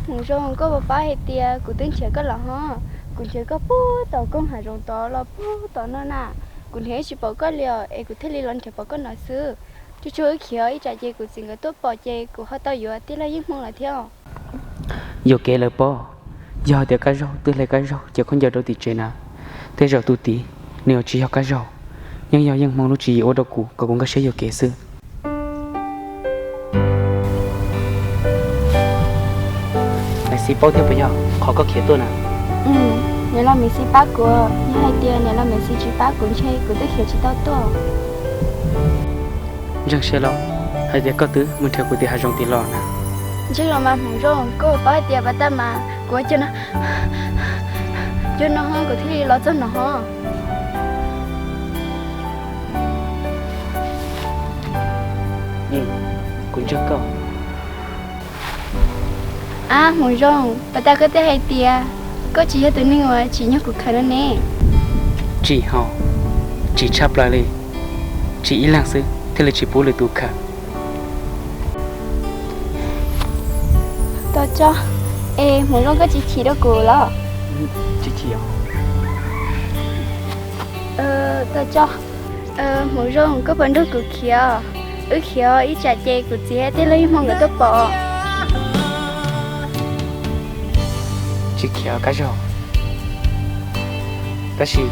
Hmoov Zoo, koj puas paub hais tias kuv twb nrhiav koj los hov, kuv nrhiav koj puag tom koog hav zoov tod los puag tom no na, kuv nrhiav tsis pom koj li os, es kuv thiaj li los nrhiav pom koj no xwb. Tsuag tsuag wb khiav ib tsam ces kuv txiv nkawd tuaj pom ces kuv ho tau yuav tij laug Yeej Hmoo lawm thiab. Yuam kev lawm pob, yog hais tias Kab Zaug twb hle Kab Zaug cov khaub ncaws rau tim tsev na, tej zaum tus tid nws yuav tsis yog Kab Zaug, yeej yog Yeej Hmoo lub tswv yim ua rau kuv kom kuv nkag siab yuam kev xwb. Maiv Xis paub thiab puas yog qhov koj khiav tuaj na? Niam laus Maiv Xis pab kuv, yog hais tias niam laus Maiv Xis tsis pab kuv ntshe kuv twb khiav tsis tau tuaj. Ntseeg siab los hais tias koj twb mus nrhiav kuv tim hav zoov tid los na? Ntseeg los mas Hmoov Zoo, koj puas paub hais tias pas tag mas kuv ua cas no, cov no kuv thiaj li los txog no. Kuv ntseeg koj. Ab Hmoov Zoo, pas tag koj twb hais tias koj tsis yog tus neeg uas tsim nyog kuv khawm no ne. Tsis ho, tsis tshaj plaws li, tsis ib leeg xwb thiaj li tsis pub lwm tus khawm. Tos tso, es Hmoov Zoo koj tsis chim rau kuv los? Tsis chim. Tos tso, Hmoov Zoo koj puas nrog kuv khiav? Wb khiav ib tsam ces kuv txiv thiab tij laug Yeej Hmoo nkawd tuaj pom. Tsis khiav Kab Zaug, tab sis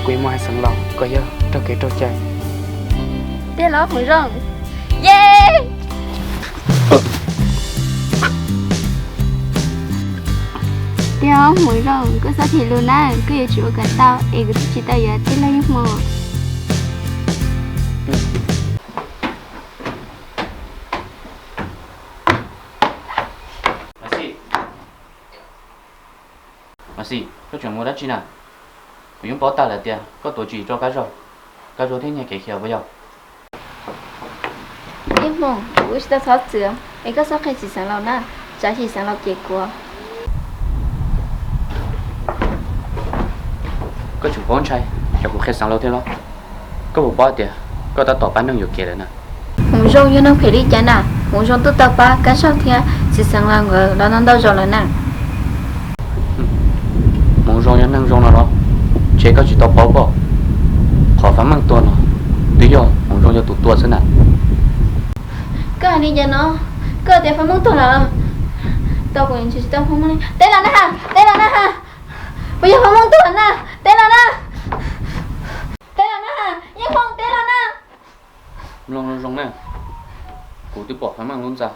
kuv yuav mus hais xeev laus kom yog raug kev raug cai. Tiag los Hmoov Zoo? Tiag os Hmoov Zoo, koj txhob chim lus na, koj yuav tsum ua kom tau es kuv thiaj tsis tau yuav tij laug Yeej Hmoo. Mas Xis, koj tseem mus dab tsi na? Kuv yeej paub tag lawm tias koj tuav tswv yim rau Kab Zaug, Kab Zaug thiaj nyiag kev khiav puas yog? Yeej Hmoo, kuv tsis tau txhob txwm es koj txhob qhia txiv xeev laus na, tsam sim xeev laus cem kuv. Koj tseem paub ntshai, tsam kuv qhia xeev laus thiab los? Koj puas paub tias koj tab tom pab neeg yuam kev lawm na? Hmoov Zoo yog neeg phem li cas na? Hmoov Zoo twb tau pab Kab Zaug thiab txiv xeev laus nkawd los no ntau zaus lawm na. Hmoov Zoo yog neeg zoo no los? Ntshe koj tsis tau paub pob. Qhov Fab Meej tuag no twb yog Hmoov Zoo yog tus tua xwb na. Koj hais li cas no? Koj tias Fab Meej tuag lawm? Tau kuv tsis tau Fab Meej li. Teb los na ha, teb los na ha. Puas yog Fab Meej tuag na? Teb los na. Teb los na ha, Yeej Hmoo, teb los na. Mloog zoo zoo na, kuv twb pom Fab Meej lub ntxa,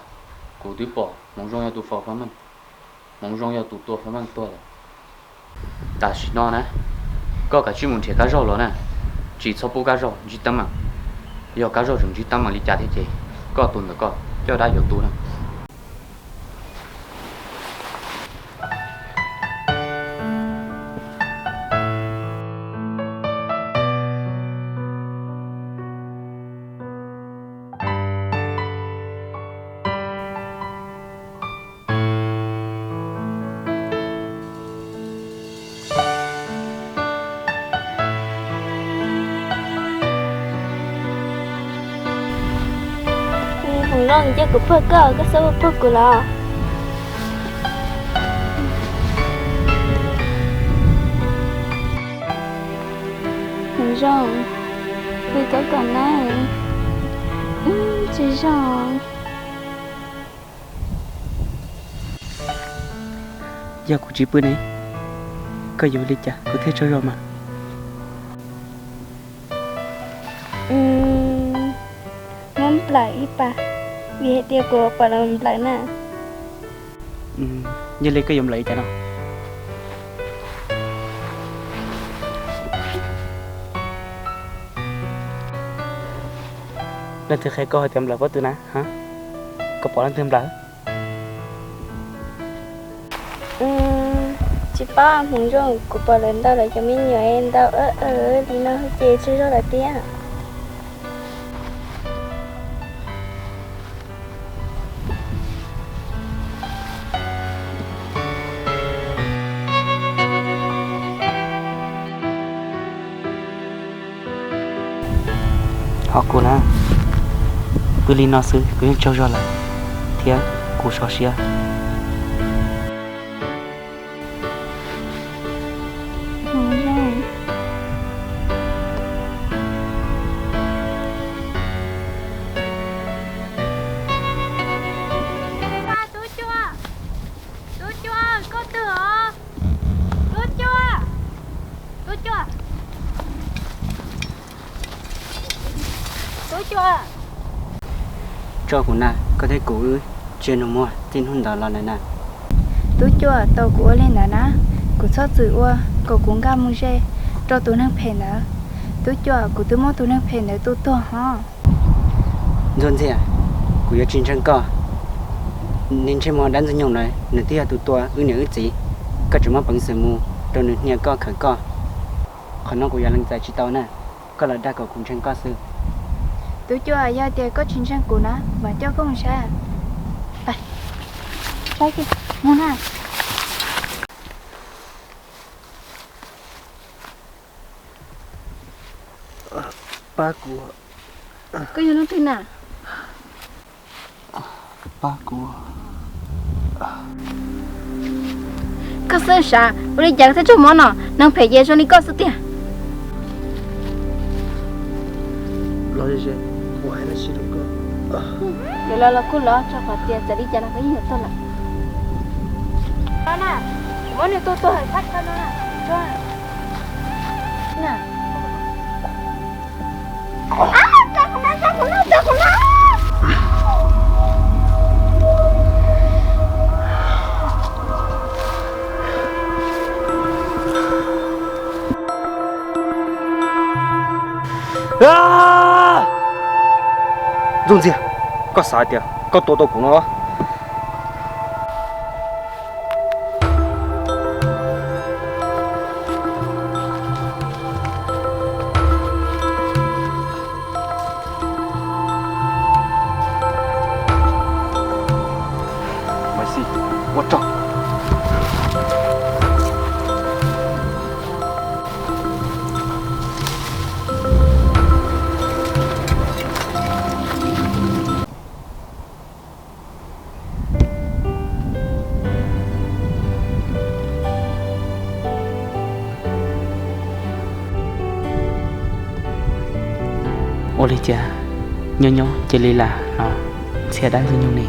kuv twb pom Hmoov Zoo yog tus faus Fab Meej, Hmoov Zoo yog tus tua Fab Meej tuag lawm. Tam sim no na, koj kav tsij mus nrhiav Kab Zaug los na, tsis txhob pub Kab Zaug ntsib teeb meem. Yog Kab Zaug tseem ntsib teeb meem li cas thiab ces koj tus ntawm koj coj dab yuav tu na. Hmoov Zoo, cia kuv puag koj, koj txhob puag kuv los. Hmoov Zoo, pw koj kom nawb. Tsis zoo. Yog kuv tsis pw ne, koj yuav ua li cas kuv thiaj tsaug zog mas? Muab nplawm ib pas, vim hais tias kuv pom lawv nplawm na. Yog li koj yuav nplawm li cas no? Leej twg qhia koj hais tias nplawm pob tw na? Koj pom leej twg nplawm? Tsis paub Hmoov Zoo, kuv pom lawv ntaus lawv cov me nyuam ntaus li no ces tsaug zog lawm tiag. Ho kuv na, pw li no xwb kuv yeej tsaug zog lawm thiab kuv sov siab. rau kuv na, koj thiab kuv wb tsis yog nus muag txij hnub ntawd los lawm na. Tub Cuaj, tau kuv ua li ntawd na, kuv txhob txwm ua kom kuv nkag mus ze rau tus neeg phem ntawd. Tub Cuaj, kuv twb muab tus neeg phem ntawd tua tuag ho. Ntxuag Ntxiag, kuv yuav tsis ntseeg koj. Niag ntsej muag dab Ntxwg Nyoog ntawd nws twb yog tus tua wb niam wb txiv, koj tseem muaj peev xwm mus rau nws hnia koj khawm koj. Qhov no kuv yuav lees txais tsis tau na, koj los dag kom kuv ntseeg koj xwb. Tub Cuaj, yog tias koj tsis ntseeg kuv na, mam coj koj mus saib. Saib kiag, mus na. Pab kuv. Koj yog leej twg na? Pab kuv. Koj xwb sav, ua li cas thiaj raug mob no, neeg phem ces zoo li koj xwb tiag. Los ze, kuv hais dab tsi rau koj. Yuav los los kuj los, rau qhov tias txawm li cas los koj yeej yuav tuag lawm. Los na, kuv muab nws tua tuag sab chaw no na. Ntxuag Ntxiag, koj xav tias koj tua tau kuv no los? Maiv Xis, ua rog. Ua li cas nyob nyob cia li lam los ntxhiab dab Ntxwg Nyoog ne?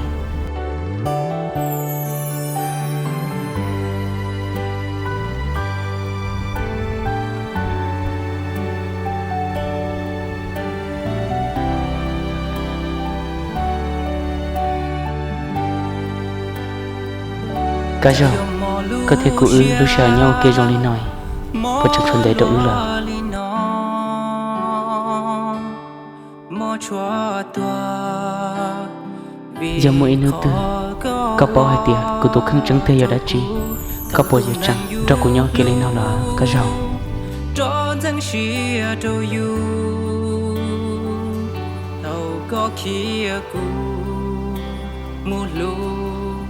Kab Zaug, koj thiab kuv wb lub sij hawm nyob ua ke zoo li no, puas tseem tshuav ntev rau wb lawm? Yog muaj ib hnub twg koj paub hais tias kuv tus kheej tseeb tiag yog dab tsi, koj puas yuav tseem nrog kuv nyob ua ke li no los Kab Zaug? Rov ntxeev siab rau yus, thaum koj khiav kuv mus hlub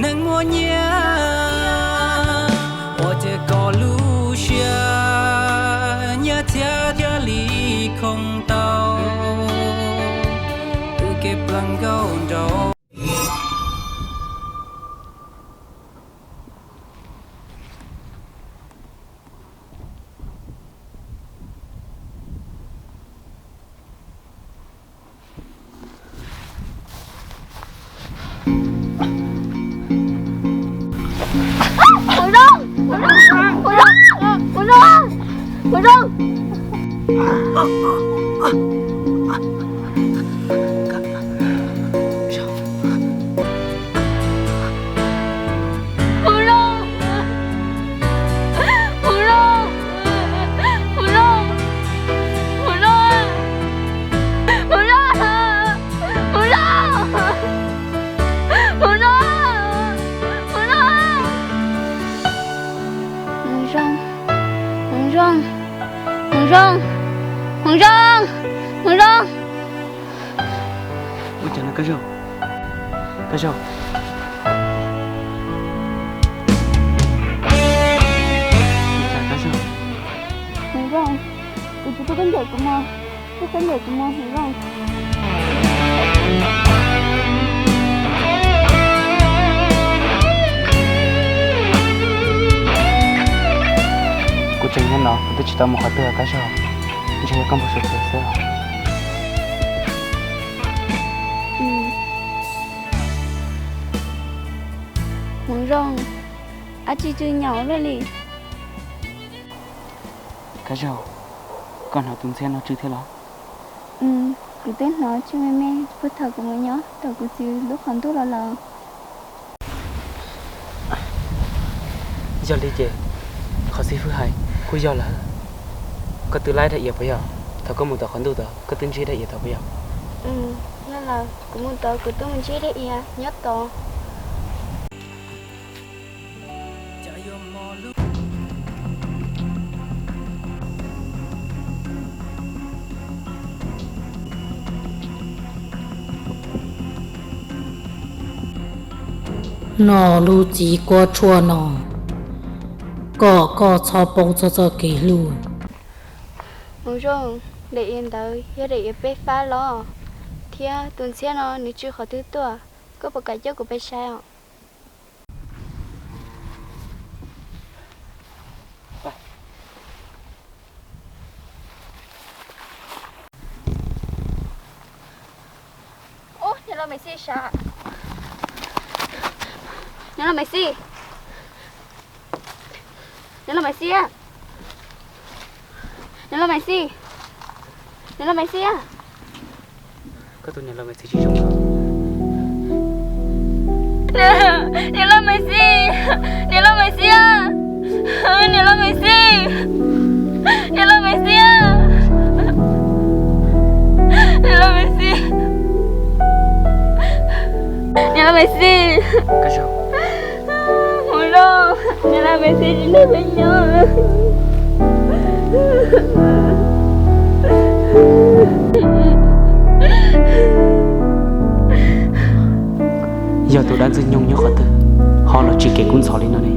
neeg muaj nyiaj, ua ces koj lub siab nyiaj txiag thiaj li khoom tau wb kev pab nkauj nraug. Hmoov Zoo, Hmoov Zoo, Hmoov Zoo, Hmoov Zoo, Hmoov Zoo. Ua cas no Kab Zaug? Kab Zaug. Ua cas Kab Zaug? Hmoov Zoo, kuv tsis pub koj ncaim kuv mog, koj txhob ncaim kuv mog Hmoov Zoo. Kuv tseem nyob no, kuv twb tsis tau mus qhov twg Kab Zaug, ntshe yog koj npau suav phem xwb. Hmoov Zoo, ab tsi tsw nyaum luaj li. Kab Zaug, koj hnov tus ntxhiab no tsw thiab los? Kuv twb hnov tsis me me puag thaum kuv mus nyob tom kuv txiv lub qhov ntuj los lawm. Yog li ces qhov xib fwb hais kuj yog lawm. Koj twb laib dab iav puas yog? Thaum koj mus tom qhov ntuj tod koj twb ntsib dab iav tod puas yog? Yog lawm, kuv mus tod kuv twb mus ntsib dab iav nyob tod. Noj lub txiv kuab tshuaj no kom koj txhob poob txoj txoj kev hlub. Hmoov Zoo, daim iav ntawd yog daim iav peb fab los, thiab tus ntxhiab no nws tsw qhov twg tuaj, koj puas kam coj kuv pais saib os? Ub, niam laus Maiv Xis sav. Niam laus Maiv Xis. Niam laus Maiv Xis. Niam laus Maiv Xis. Niam laus Maiv Xis. Koj tus niam laus Maiv Xis tsis zoo. Niam laus Maiv Xis. Niam laus Maiv Xis. Niam laus Maiv Xis. Niam laus Maiv Xis. Niam laus Maiv Xis. Niam laus Maiv Xis. Hmoov Zoo, niam laus Maiv Xis tsis nrog peb nyob. Yog tus dab Ntxwg Nyoog nyob qhov twg ho los tsim kev kub ntxhov li no ne?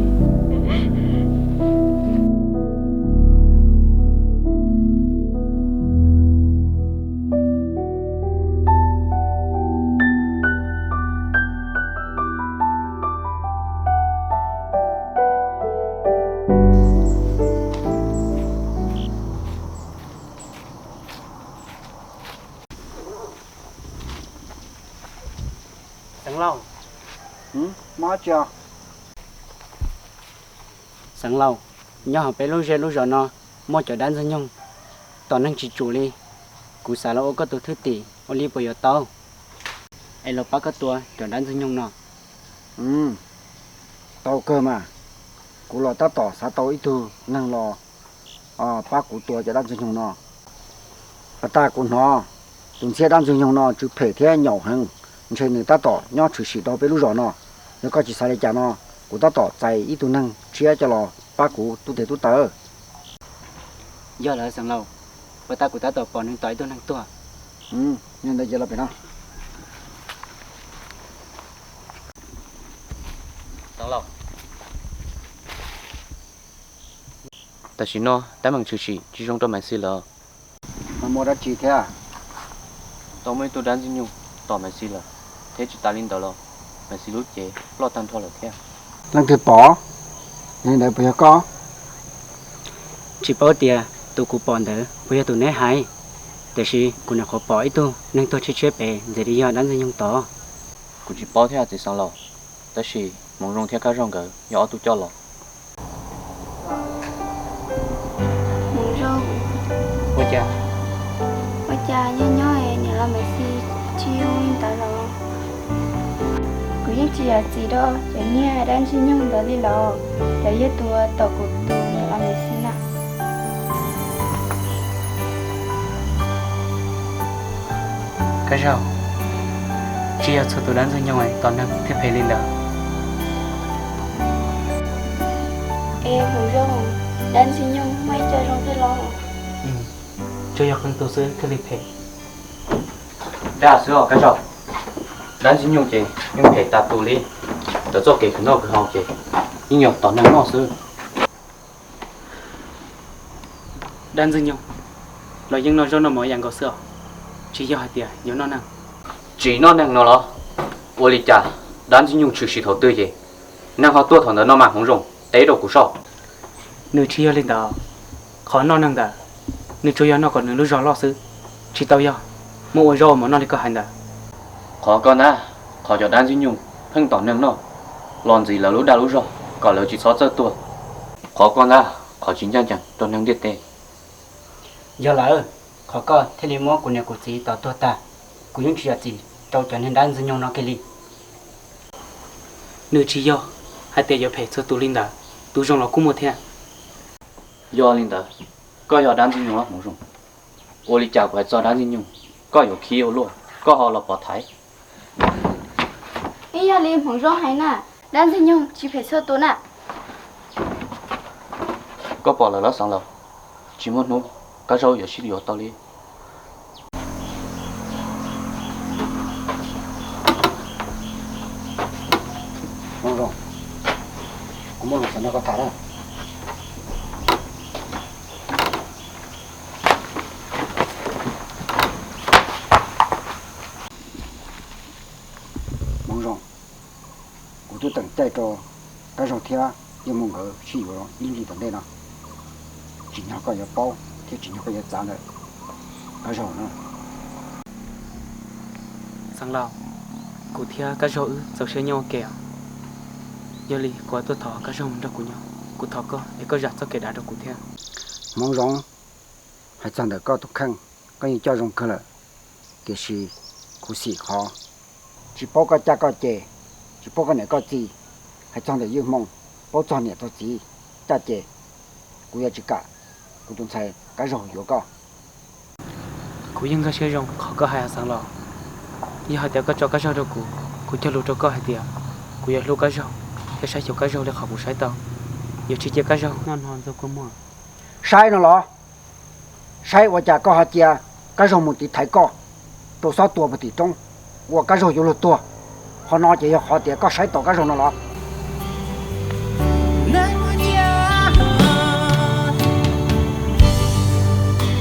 Xeev Laus. Xeev Laus, nyob hauv peb lub zej lub zos no muaj cov dab Ntxwg Nyoog tom neeg tsis tsum li. Kuv xav los ua koj tus thwj tim, ua li puas yuav tau? Es los pab koj tua cov dab Ntxwg Nyoog no. Tau kawg mas, kuv los tab tom xav tau ib tug neeg los pab kuv tua cov dab Ntxwg Nyoog no. Pas tas kuv hnov tus ntxhiab dab Ntxwg Nyoog no tsw phem thiab nyaum heev, ntshe nws tab tom nyob tshwm sim rau peb lub zos no. Yog koj tsis xav li cas no, kuv tab tom txais ib tug neeg tshiab coj los pab kuv tub tes tub taw. Yog lawm Xeev Laus, pas tas kuv tab tom pom nws tom ib tug neeg tuag. Yog ntawd ces los pem no. Tam sim no teeb meem tshwm sim tsis zoo rau Maiv Xis lawm. Ho muaj dab tsi thiab? Tau muaj ib tug dab Ntxwg Nyoog tom Maiv Xis lawm, thiab tsis tas li ntawd los Maiv Xis lub cev ploj tag nrho lawm thiab. Leej twg pom? Yog li ntawd puas yog koj? Tsis paub tias tus kuv pom ntawd puas yog tus neb hais, tiam sis kuv nyuam qhuav pom ib tug neeg tuag tshiab tshiab pem, ntshe li yog dab Ntxwg Nyoog tod. Kuv tsis paub thiab txiv Xeev Laus, tab sis Hmoov Zoo thiab Kab Zaug nkawd yog ob tug coj los. Hmoov Zoo, ua cas, ua cas nyob nyob niam laus Maiv Xis tsis zoo li ntawd los? Kuv yeej tsis yam txim rau cov niag dab Ntxwg Nyoog ntawd li los, lawv yog tus uas tom kuv tus niam laus Maiv Xis na. Kab Zaug, tsis yog txhua tus dab Ntxwg Nyoog tom neeg thiaj phem li ntawd. Es Hmoov Zoo, dab Ntxwg Nyoog muaj ib co zoo thiab los? Tsuas yog qee tus xwb thiaj li phem. Dag xwb os Kab Zaug, dab Ntxwg Nyoog ces yeej phem tas tus li, lawv txoj kev khwv noj khwv haus ces yeej yog tom neeg noj xwb. Dab Ntxwg Nyoog los yeej noj zaub noj mov ib yam nkaus xwb os, tsis yog hais tias yuav noj neeg. Tsis noj neeg no los? Ua li cas dab Ntxwg Nyoog tshwm sim thaum twg ces neeg ho tuag thaum ntawd no mas Hmoov Zoo, teb rau kuv soj. Nws tsis yog li ntawd, qhov noj neeg ntawd nws tsuas yog noj kom nws lub zog loj xwb, tsis tau yog muab ua zaub ua mov noj li koj hais ntawd. Qhov koj ntag, qhov cov dab Ntxwg Nyoog pheej tom neeg noj los ntxiv lawv lub dag lub zog kom lawv tsis txhob txawj tuag. Qhov koj ntag, qhov tsis ncaj ncees rau neeg ntiaj teb. Yog lawm, Qhov koj thiaj li muab kuv niam kuv txiv tos tuag tag, kuv yeej tsis yam txim rau cov niag dab ntxwg nyoog no kiag li. Nws tsis yog hais tias yuav phem txhua tus li ntawd, tus zoo los kuj muaj thiab. Yog li ntawd, koj yog dab ntxwg nyoog los Hmoov Zoo? Ua li cas kuv hais txog dab ntxwg nyoog, koj yuav khib ua luaj, koj ho los pov thaiv? Ib yam li Hmoov Zoo hais na, dab ntxwg nyoog tsis phem txhua tus na. Koj pom lawm los Xeev Laus, tsis muaj hnub Kab Zaug yuav sib yuav tau li. Hmoov Zoo, kuv muaj lus xav nrog koj tham na. Hmoov Zoo, kuv twb teem caij rau Kab Zaug thiab Yeej Hmoo nkawd sib yuav ib hlis tom ntej no, tsim nyog koj yuav paub thiab tsim nyog koj yuav txav ntawm Kab Zaug na. Xeev Laus, kuv thiab Kab Zaug wb txaus siab nyob ua ke os. Yog li kuv tuaj thov Kab Zaug mus nrog kuv nyob, kuv thov koj es koj zam txoj kev dav rau kuv thiab. Hmoov Zoo, hais txog ntawm koj tus kheej, koj yeej coj zoo kawg lawm, tiam sis khuv xim qhov tsis paub koj caj koj ces, tsis paub koj niam koj txiv. Hais txog ntawm Yeej Hmoo, paub txog niam txog txiv caj ces, kuv yuav tsis kam kuv tus ntxhais Kab Zaug yuav koj. Kuv yeej nkag siab zoo qhov koj hais, Xeev Laus. Yog hais tias koj tso Kab Zaug rau kuv, kuv cog lus rau koj hais tias kuv yuav hlub Kab Zaug thiab saib xyuas Kab Zaug li qhov kuv saib tau, yuav tsis cia Kab Zaug noj hno ntxuag kua muag. Saib no los? Saib ua cas koj ho cia Kab Zaug mus tiv thaiv koj rau xob tua puag tim roob, ua Kab Zaug yuav luag tuag? Qhov no ces yog qhov tias koj saib taus Kab Zaug no los?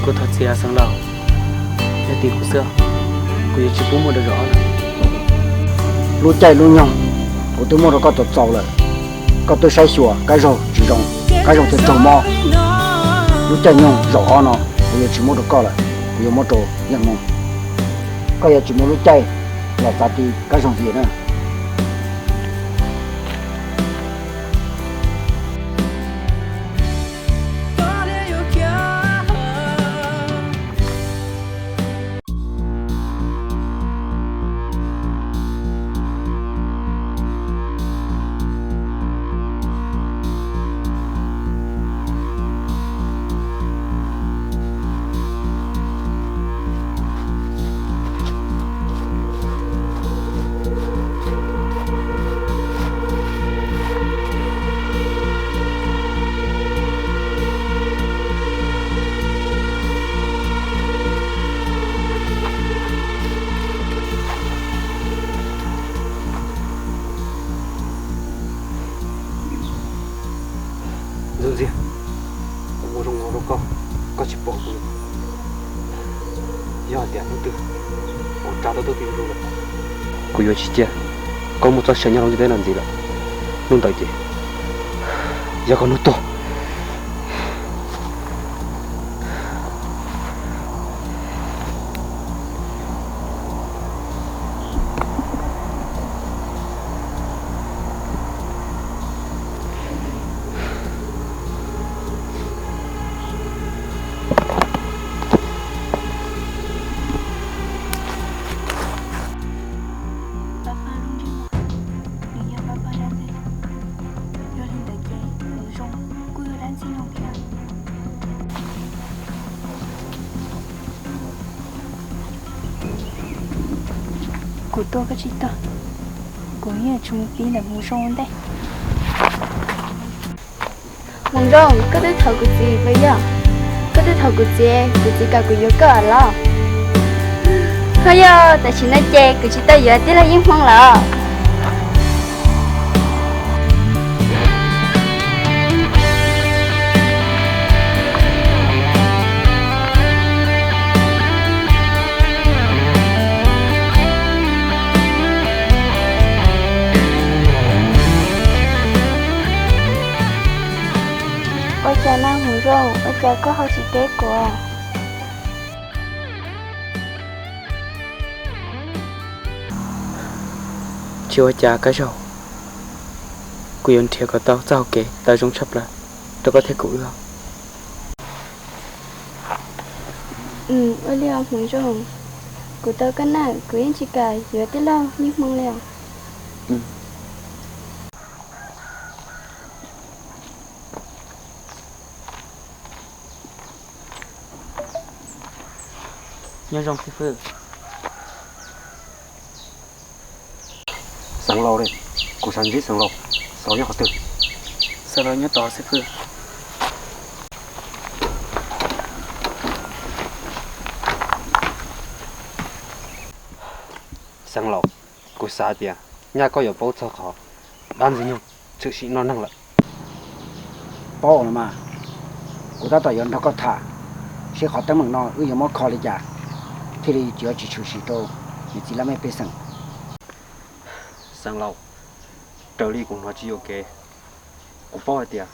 Kuv thov txim Xeev Laus, yog tim kuv xwb, kuv yuav tsis pub muaj rau zaum ob lawm. Lub caij lub nyoog kuv twb muab rau koj txaus txaus lawm, koj twb saib xyuas Kab Zaug tsis zoo, Kab Zaug thiaj raug mob. Lub caij nyoog zaum ob no kuv yuav tsis muab rau koj lawm, kuv yuav muab rau Yeej Hmoo. Koj yuav tsis muaj lub caij los txav ti Kab Zaug ntxiv na. Ntxawm Ntxiag, kuv ua zoo ua rau koj, koj tsis pom kuv. Yog hais tias hnub twg kuv tsa tau tuj tim lub lawm, kuv yuav tsis cia koj muaj txoj sia nyob hauv ntiaj teb no ntxiv lawm. Hnub ntawd ces yog koj hnub tuag. Pab pab lub ntsej muag, nws yog pab pab dab tsi? Yog li ntawd ces Hmoov Zoo kuj yog dab ntxwg nyoog thiab. Kuv tuaj koj tsis tuaj, kuv yeej tsis mus pib ntawm Hmoov Zoo ua ntej. Hmoov Zoo, koj twb thov kuv txiv los yog? Koj twb thov kuv txiv, kuv txiv kom kuv yuav koj los? Ho yog tam sim no ces kuv tsis tau yuav tij laug Yeej Hmoo los? Ua cas na Hmoov Zoo, ua cas koj ho tsis teb kuv? Tsis ua cas Kab Zaug, kuv yuav nrhiav kom tau txoj hau kev tawv zoo tshaj plaws rau koj thiab kuv wb. Ua li os Hmoov Zoo, kuv tau koj na, kuv yeej tsis kam yuav tij laug Yeej Hmoo li os. Nyob zoo xib fwb. Xeev Laus, kuv xav ntsib Xeev Laus, Xeev Laus nyob qhov twg? Xeev Laus nyob tod xib fwb. Xeev Laus, kuv xav tias nyaj koj yuav paub txog qhov dab Ntxwg Nyoog tshwm sim noj neeg lawm. Paub los mas, kuv tab tom yuav nrog koj tham, seb qhov teeb meem no wb yuav muab kho li cas thiaj li yuav tsis tshwm sim rau niam txiv laj mej pej xeem. Xeev Laus, raws li kuv hnov tsis yuam kev, kuv paub hais tias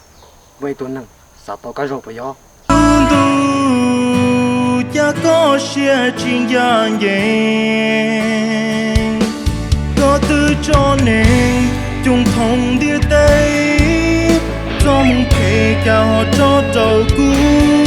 muaj ib tug neeg xav tau kab zaug puas yog? Ntuj, cas koj siab tsis ncaj ncees, koj twb tso neeg cooj thooj ntiaj teb, txoj hmoov phem cas ho tso rau kuv.